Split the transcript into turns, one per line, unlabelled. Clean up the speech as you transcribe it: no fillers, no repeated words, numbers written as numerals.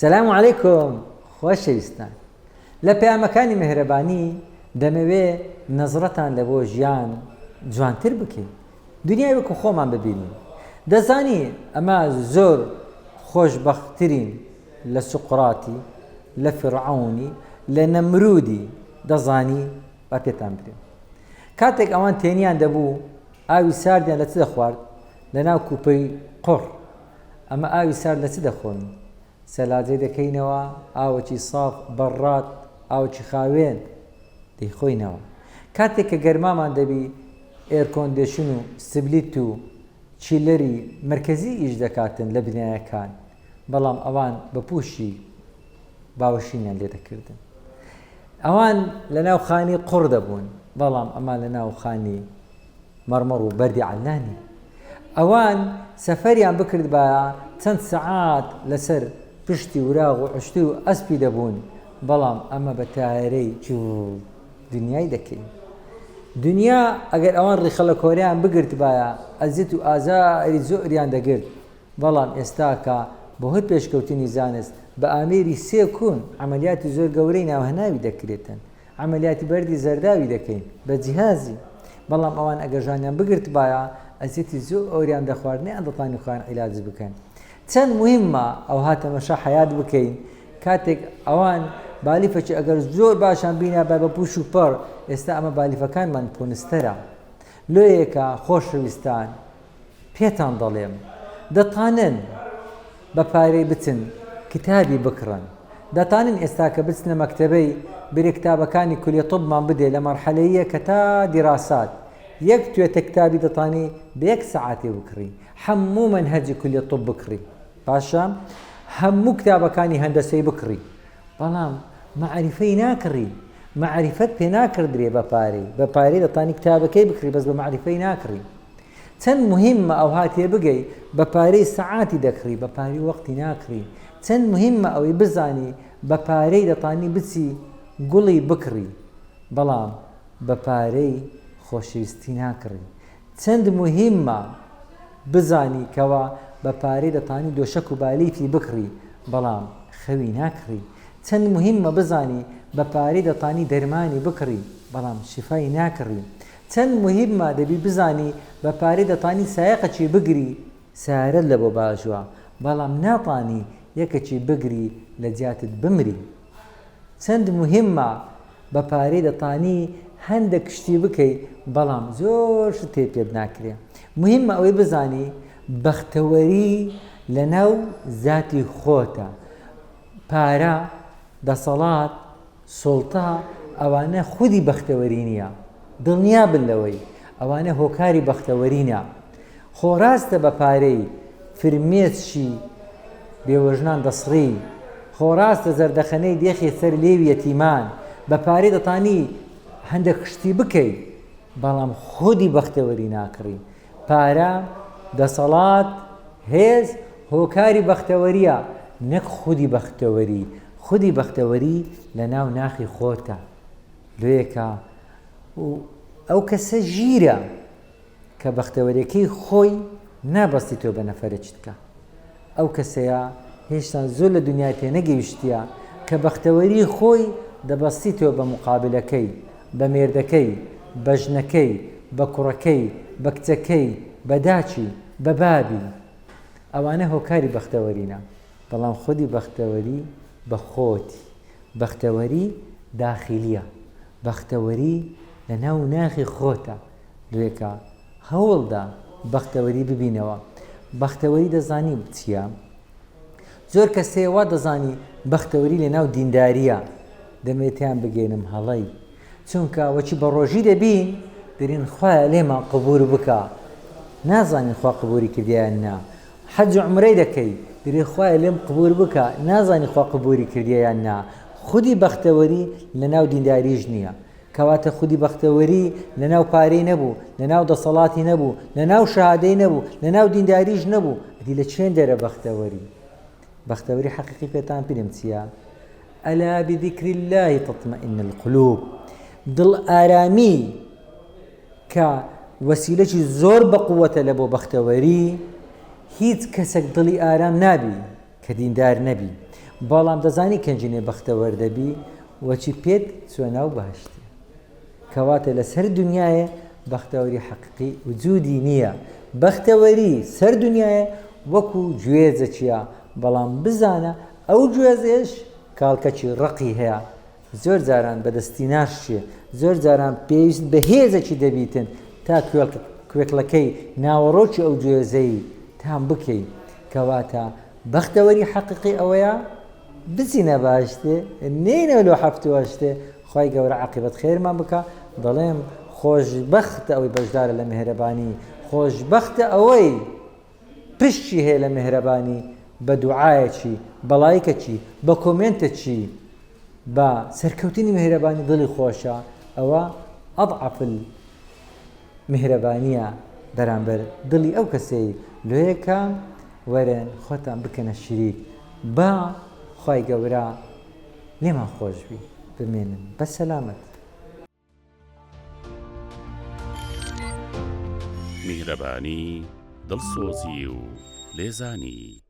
سلام علیکم خۆشەویستان لە پەیامەکانی مهرەبانی دەمەوێ نەزڕەتان لە بۆ ژیان جوانتر بکەین دنیای وەکو خۆمان ببینین دەزانی ئەمە زۆر خۆشبەختترین لە سوقراتی لە فرعونی لە نەمرودی دەزانی با پێتان برێم کاتێک ئەوان تێنیان دەبوو ئاوی ساردیان لە چ دەخوارد لە ناو کوپەی قوڕ ئەمە ئاوی سارد لە چ دەخۆین؟ سەلاجەی دەکەینەوە، ئاوەکی ساف، بەڕاد، ئاوەکی خاوێن دەیخۆینەوە. کاتێک کە گەرمامان دەبی air condition و split و chiller ی مەرکەزی ئیش دەکاتن لە بنایەکان، بەڵام ئەوان بە پووشی باوەشینیان لێ دەکردن. ئەوان لە ناو خانی قوڕ دەبوون، بەڵام ئەمان لە ناو خانی مەڕمەڕ و بەردی عەللانی. ئەوان سەفەریان بکردبایە چەند سەعات لەسەر پشتی وراغ و عوشتر و ئەسپی دەبوون، بەڵام ئەمە بە تایەرەی جوو دنیای دەکەین. دنیا ئەگەر ئەوان ڕیخەڵە کۆریان بگرتبایە ئەزیەت و ئازاری زۆریان دەگرت، بەڵام ئێستاکە بەهۆی پێشکەوتنی زانست بە ئامێری سێ کون عەمەلیاتی زۆر گەورەی ناوهەناوی دەکرێتن. عەمەلیاتی بەردی زەرداوی دەکەین بە جیهازی بەڵام ئەوان ئەگەر ژانیان بگرتبایە ئەزیەتی زۆریان دەخوارد نەیان دەتانی خۆیان عیلاج بکەن چەند مهمە ئەوها تەمەشا حەیات بکەین کاتێک ئەوان بالیفەکی ئەگەر زۆر باشان بینابا بە پوش و پەڕ ئێستا ئەمە بالیفەکانمان پۆنستەرە لۆیەکە خۆشەویستان پێتان دەڵێم دەتانن بە پارەی بچن کتابی بکڕن دەتانن ئێستا کە بچنە مەکتەبەی برێ کتابەکانی کولیە طبمان بدێ لە مەرحەلەییە کە تا دیراسات یەک توێتە کتابی دەتانی بە یەک سەعاتێ بکڕی هەموو مەنهەجی کولیە طب بکڕی باشە هەموو کتابەکانی هەندەسەی بکڕی بەڵام مەعریفەی ناکڕی مەعریفەت پێ ناکڕدرێ بە پارەی بە پارەی دەتانی کتابەکەی بکڕی بەس بە مەعریفەی ناکڕی چەند موهیممە ئەوها تێبگەی بە پارەی سەعاتی دەکڕی بە پارەی وەقتی ناکڕی چەند موهیممە ئەوەی بزانی بە پارەی دەتانی بچی گوڵی بکڕی بەڵام بە پارەی خۆشەویستی ناکڕی چەند موهیممە بزانی کەوا بە پارەی دەتانی دۆشەک و بالیفی بکڕی بەڵام خەوی ناکڕی چەند موهیممە بزانی بە پارەی دەتانی دەرمانی بکڕی بەڵام شیفای ناکڕی چەند موهیمە دەبی بزانی بە پارەی دەتانی سایەقەکی بگری سەیارەت لەبۆ باژوە بەڵام ناتانی یەکەکی بگری لە جیاتت بمری چەند موهیمە بە پارەی دەتانی هەندەک شتی بکەی بەڵام زۆر شت هەیە پێت ناکرێ موهیمە ئەوەی بزانی بەختەوەری لەناو زاتی خۆتە پارە دەسەڵات سوڵتە ئەوانە خودی بەختەوەری نییە، دڵنیا بن لەوەی ئەوانە هۆکاری بەختەوەرینە. خۆ ڕاستە بە پارەی فرمێسکی بێوەژنان دەسڕی، خۆ ڕاستە زەردەخەنەی دێخی سەر لێوی یەتیمان، بە پارەی دەتانی هەندێک شتی بکەی، بەڵام خودی بەختەوەری ناکڕی. پارە، دەسەڵات، هێز هۆکاری بەختەوەرییە نەک خودی بەختەوەری، خودی بەختەوەری لە ناو ناخی خۆتە لۆیەکە و ئەو کەسە ژیرە کە بەختەوەریەکەی خۆی نابەستیتەوە بە نەفەرێکی تکە ئەو کەسەیە هێشتا زۆر لە دنیا تێنەگەیشتیە کە بەختەوەری خۆی دەبەستیتەوە بە مقابلەکەی بە مێردەکەی بە ژنەکەی بە کوڕەکەی بە کچەکەی بە داکی بە بابی ئەوانە هۆکاری بەختەوەرینە بەڵام خودی بەختەوەری بە خۆتی بەختەوەری داخیلیە بەختەوەری لە ناو ناخی خۆتە لێکە هەوڵدە بەختەوەری ببینەوە بەختەوەری دەزانی چییە؟ زۆر کەس هەیە وا دەزانی بەختەوەری لە ناو دینداریە دەمێت تیان بگەێنم هەڵەی چونکە وەچی بە ڕۆژی دەبین دەرین خوایە لێمان قبور بکە نازانین خوا قبوری کردیان نا حەج و عمرەی دەکەی دەرێ خوایە لێم قبور بکە نازانی خوا قبوری کردیە یان نا خودی بەختەوەری لە ناو دینداریش نییە کەواتە خودی بەختەوەری لە ناو پارەی نەبوو لە ناو دەسەڵاتی نەبوو لە ناو شەهادەی نەبوو لە ناو دینداریش نەبوو ئەدی لە چێن دەرە بەختەوەری بەختەوەری حەقیقی پێتان پرم چییە ئەلا بذکر الله تطمئن القلوب دڵ ئارامی کە وەسیلەکی زۆر بەقوەتە لە بۆ بەختەوەری هیچ کەسێک دڵی ئارام نابی کە دیندار نەبی. بەڵام دەزانی کەنجینێ بەختەوەر دەبی وەچی پێت چوە ناو بەهەشتێ. کەواتە لەسەر دنیایێ بەختەوەری حەقیقی وجودی نییە، بەختەوەری سەر دنیایێ وەکو گوێزەکیە، بەڵام بزانە ئەو گوێزەیەش کاڵکەکی ڕەقی هەیە، زۆر جاران بەدەستی ناشچێ، زۆر جاران پێویست بە هێزەکی دەبیتن تا کوێکڵەکەی ناوەڕۆکی ئەو گوێزەی تام بکەی، کەواتە بەختەوەری حەقیقی ئەوەیە بچینە بەهەشتێ نێینەوە لۆ حەفتوهەشتێ خوای گەورە عاقیبەت خێرمان بکا دەڵێم خۆشبەختە ئەوەی بەشدارە لە میهرەبانی خۆشبەختە ئەوەی پشتی هەیە لە میهرەبانی بە دوعایەکی بە ڵایکەکی بە کۆمێنتەکی بە سەرکەوتنی میهرەبانی دڵی خۆشە ئەوە ئەضعف میهرەبانیە بەرامبەر دڵی ئەو کەسەی لۆیەکە وەرن خۆتان بکەنە شریک با خوای گەورە لێمان خۆش بی بمێنن بە سەلامەت.
میهرەبانی، دڵسۆزی و لێزانی.